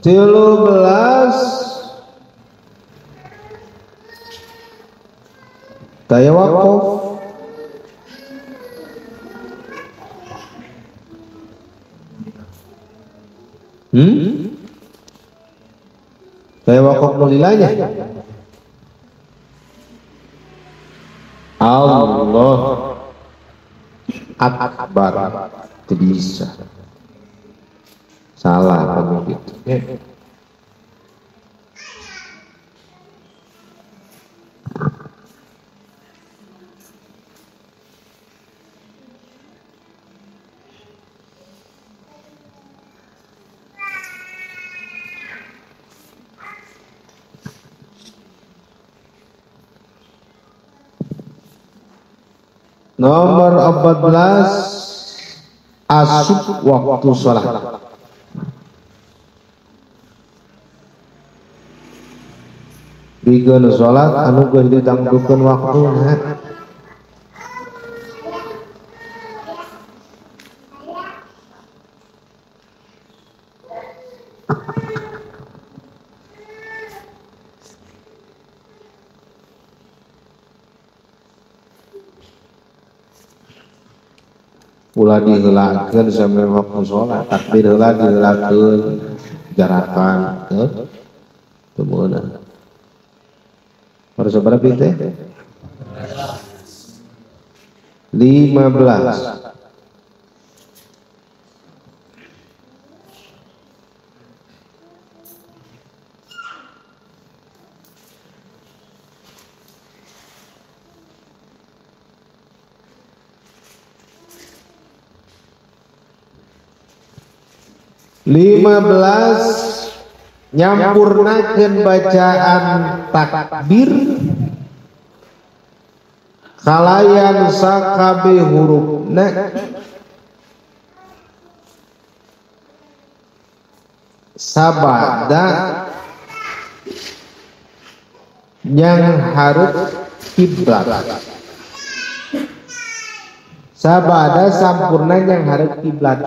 13 daya wakaf. Daya wakaf nulilanya Allah Akbar, tidak bisa. Salah kamu gitu. Nomor 14 asup waktu sholat. Bikin sholat anu geus ditangtukeun waktuna. Ulah diheulakeun sampai waktu sholat, takbir heula diheulakeun jarakan teu teu meunang. Harus berapa teh? 15. 15 nyampurnakeun bacaan takbir kalayan sakabeh hurufna sabada yang harus kiblat. Sabada sampurna yang harus kiblat.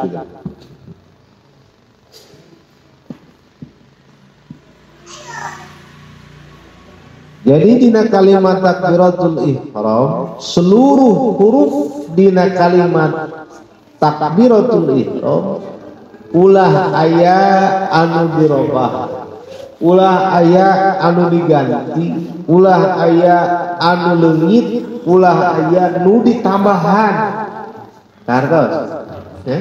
Jadi dina kalimat takbiratul ihram, seluruh huruf dina kalimat takbiratul ihram ulah aya anu dirobah, ulah aya anu diganti, ulah aya anu leungit, ulah aya nu ditambahan. Kartos, ya?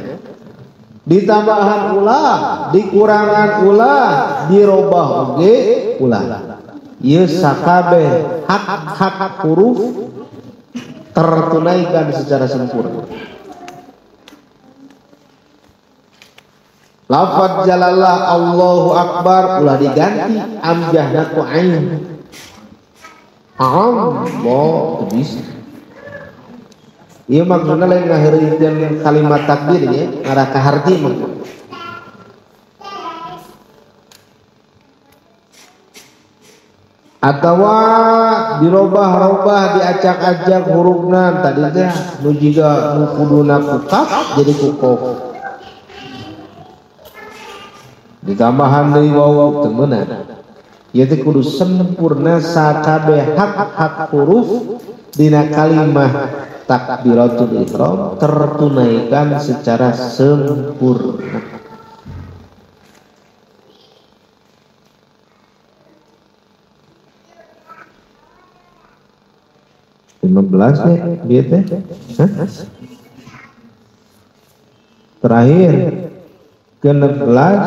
Ditambahan ulah, dikurangan ulah, dirobah oge ulah. Ieu sakabeh hak-hak huruf tertunaikan secara sempurna. Lafaz jalalah Allahu Akbar ulah diganti amjahna ku ain. Allah bisa. Ieu maksudna lain ngaheureuikeun kalimat takbir nya, ngarah ka harti mah. Atawa dirobah-robah diacak-acak hurufna tadi teh nu jiga nu kuduna ku kaf jadi ku kof, ditambahan deui waw teu meunang. Ieu teh kudu sempurna sakabeh hak-hak huruf dina kalimah takbiratul ihram tertunaikan secara sempurna. 15 nih, dia teh. Terakhir ke-16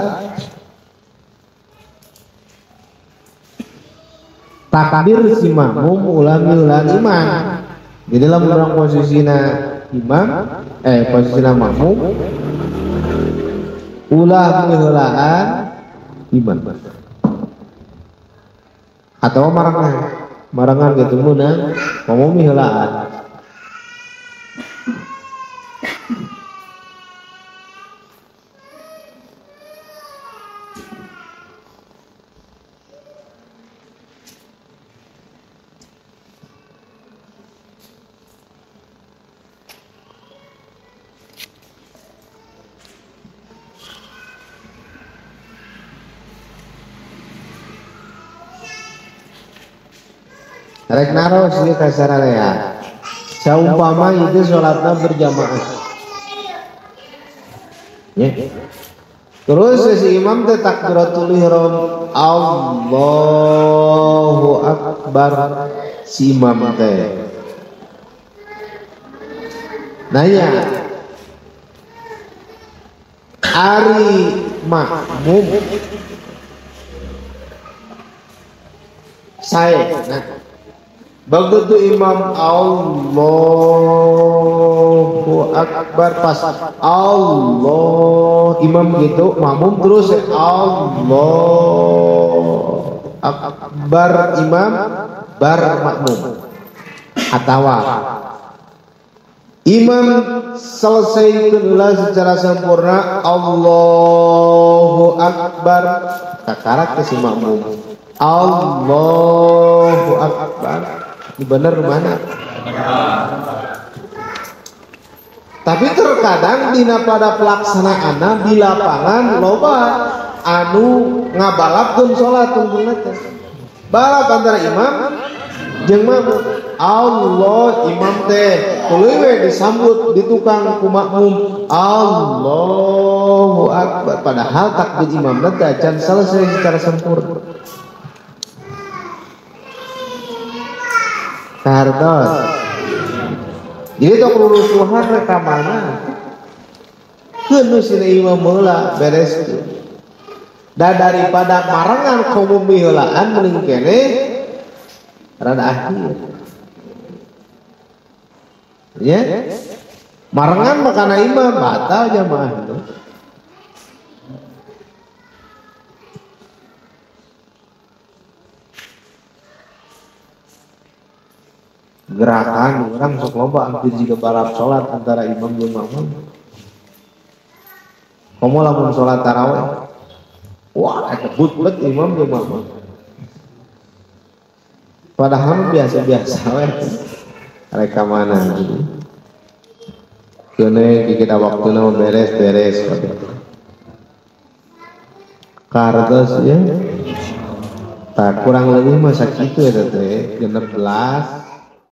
takbir si makmum ulah miulan imam. Jadi lamun urang posisina imam, posisina makmum ulah miheulaan imam. Atau marangan. Marangan gitu meunang ngomong miheulaan. Rek naros ieu ka sararea. Saumpama itu sholatna berjamaah. Ya. Terus si imam teh takbiratul ihram Allahu akbar si imam teh. Nanya ari makmum saya, nah, begitu imam Allahu akbar pas Allah imam gitu makmum terus Allahu akbar imam bar makmum atawa imam selesai kedua secara sempurna Allahu akbar kakarak ke si makmum Allahu akbar. Ini bener mana? Tapi terkadang dina pada pelaksanaan di lapangan loba anu ngabalapkeun salat tungtungna teh. Balap antara imam jeung makmum. Allah imam teh tuluy we disambut di tukang ku makmum Allahu akbar, padahal takbir imamna teh acan selesai secara sempurna. Kahartos. Jadi tok rurusuhan rek ka mana? Keun sina imam heula beres. Da daripada marengan komo miheulaan mending keneh rada akhir. Ya, marengan makana imam batal jamaah itu. Gerakan orang sok loba hampir jika balap sholat antara imam jeung makmum. Komo lamun sholat tarawih, wah debut bet imam jeung makmum. Padahal biasa-biasa we. Mereka mana gitu. Kene kita waktuna beres-beres. Kartos ya. Tak kurang lebih masa kitu ya teh 16.